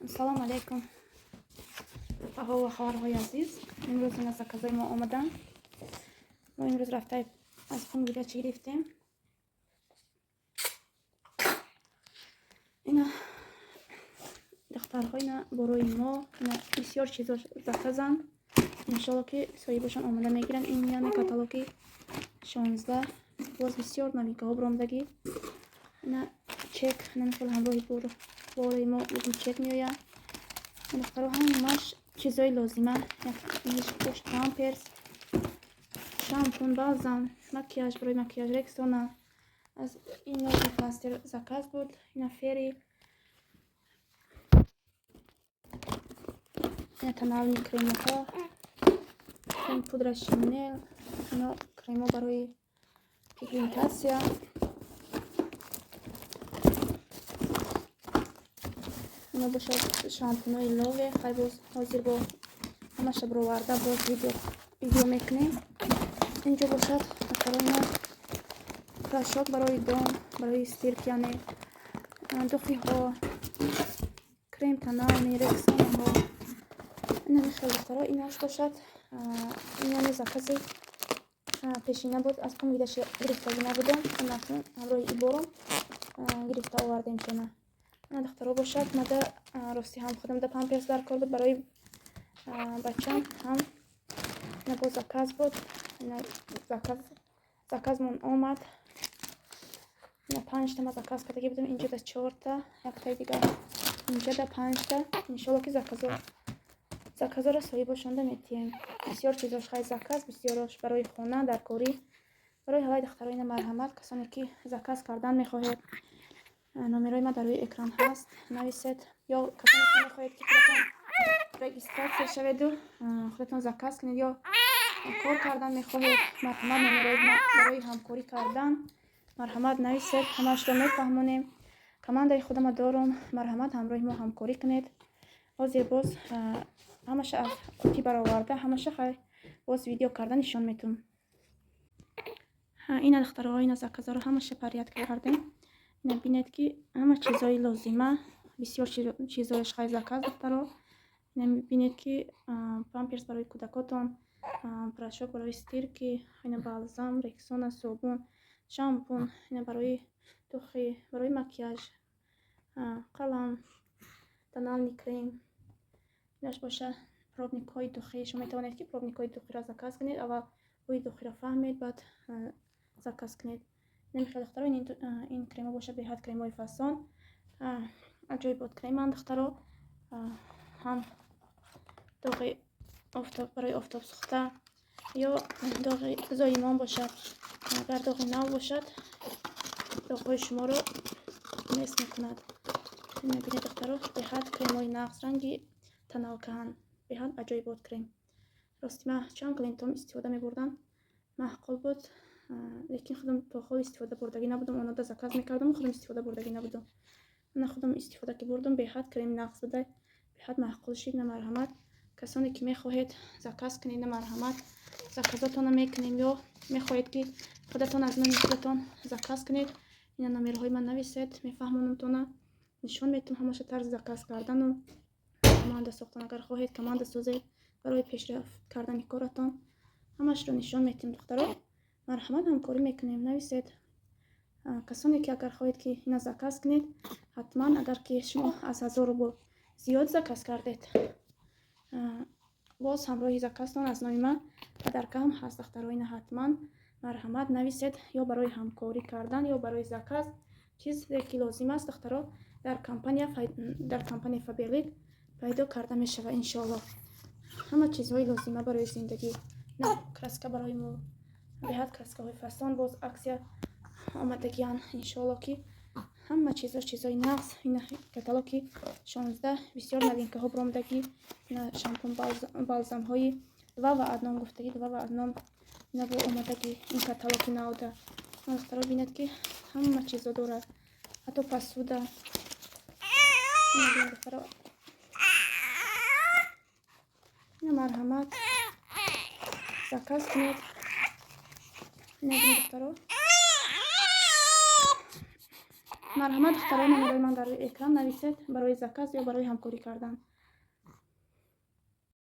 Салом алейкум, апаҳо ва хоҳарҳои азиз. Имрӯз ина заказои мо омаданд. Мо имрӯз рафта аз пунктида чӣ гирифтем? Ина, духтарҳо, ина борои мо, ина бисёр чизо заказанд. Иншолло, ки соҳибошон омода мегиранд. Ин яъне каталоги 16, боз бисёр новинкаҳо биромадагӣ. Ина чек, намихел ҳамроҳи борои мо чек меояд. Духтаро, ҳамаш чизои лозима: бош, памперс, шампун, балзам, макияж, барои макияж Рексона. Аз ин нози пластир заказ буд. Ина Фери, ина тональный кремҳо, крем пудра Шинел, ино кремо барои пигментация. Ино бошад шампунои Лове. Хай, боз ҳозир бо ҳамаша бироварда, боз видео мекунем. Инҷо бошад, духтарои мо, порошок барои дом, барои стирка, яъне духиҳо, крем тональный, Рексонаҳо, ина михел, духтаро. Инаш бошад, ин яъне закази пешина буд, аз пунктида гирифтагӣ набудем, ҳамроҳи ибором гирифта овардем шона. Ина, духтаро, бошад, мада рости ҳам худам да памперс дар кор буд, барои бачам ҳам. Ина боз заказ буд, ина заказмон омад. Ина панҷта ма заказ кардагӣ будем, инҷода чорта, яктаи дигар инҷода панҷта. Иншолло, ки заказоро соҳибошонда метиҳем. Бисёр чизош хай заказ, бисёрош барои хона дар корӣ, барои ҳаваи. Духтаро, ина марҳамат, касоне ки заказ кардан мехоҳед, номерои ма дар рӯи экран ҳаст, нависед, ё касоне ки мехоҳед, ки худатон регистрация шаведу худатон заказ кунед, ё кор кардан мехоҳед, марҳамат, номерои ма барои ҳамкорӣ кардан, марҳамат, нависед, ҳамаашро мефаҳмонем. Командаи худама дорум, марҳамат, ҳамроҳи мо ҳамкорӣ кунед. Ҳозир боз ҳамаша аз қутӣ бароварда, ҳамаша хай боз видео карда нишон метум. Ина, духтаро, ина заказаро ҳамаша порядка кардем. Ина бинед, ки ҳама чизои лозима, бисёр чизояш хай заказ, духтаро. Ина бинед, ки памперс барои кӯдакотон, порошок барои стирки, ина балзам, Рексона, собун, шампун, ина барои духи, барои макияж, қалам, тональный крем. Инаш боша пробникҳои духи. Шумо метавонед, ки пробникҳои духиро заказ кунед, аввал бӯи духиро фаҳмед, баъд заказ кунед. Намехел, духтаро, ин кремо боша беҳад кремои фасон, аҷоибот креманд, духтаро. Ҳам доғи офтоб, барои офтоб сӯхта ё доғи зоимон бошад, агар доғи нав бошад, доғҳои шуморо нест мекунад. Мебинед, духтаро, беҳад кремои нағз, ранги тоналкаҳан, беҳад аҷоибот крем. Рости, ман чанд клиентом истифода мебурдам, маъқул буд, лекин худам то ҳол истифода бурдагӣ набудам. Онода заказ мекардам, худам истифода бурдагӣ набудам. На, худам истифода ки бурдам, беҳад креми нағз буда, беҳад маъқул шид. На, марҳамат, касоне ки мехоҳед заказ кунед, на, марҳамат, заказотонро мекунем, ё мехоҳед, ки худатон аз номи худатон заказ кунед, ина номерҳои ман нависед, мефаҳмонамтона, нишон метум ҳамаша, тарзи заказ кардану команда сохтан. Агар хоҳед команда созед барои пешрафт кардани коратон, ҳамашро нишон метиҳем. Духтаро, марҳамат, ҳамкорӣ мекунем, нависед. Касоне ки агар хоҳед, ки ина заказ кунед, ҳатман, агар ки шумо аз 1000 рубл зиёд заказ кардед, боз ҳамроҳи заказтон аз номи ман подарка ҳам ҳаст. Духтаро, ина ҳатман марҳамат, нависед, ё барои ҳамкорӣ кардан, ё барои заказ, чизе ки лозим аст, духтаро, дар компания Фаберлик пайдо карда мешавад, иншоалло. Ҳама чизҳои лозима барои зиндагӣ. На, краска барои мо, беҳад краскаҳои фасон, боз акция омадагиан. Иншоалло, ки ҳама чизо чизои нағз. Ина каталоги 16, бисёр новинкаҳо биромадагӣ. Ина шампун, балзамҳои два в одном гуфтагӣ, два в одном, ина бо омадагӣ ин каталоги навда. Духтаро, бинед, ки ҳама чизо дорад, ҳатто посуда. Духтаро, ина марҳамат, заказ кунед. Ина бинед, духтаро. Марҳамат, духтарои, номерои ман дар рӯи экран, нависед барои заказ ё барои ҳамкорӣ кардан.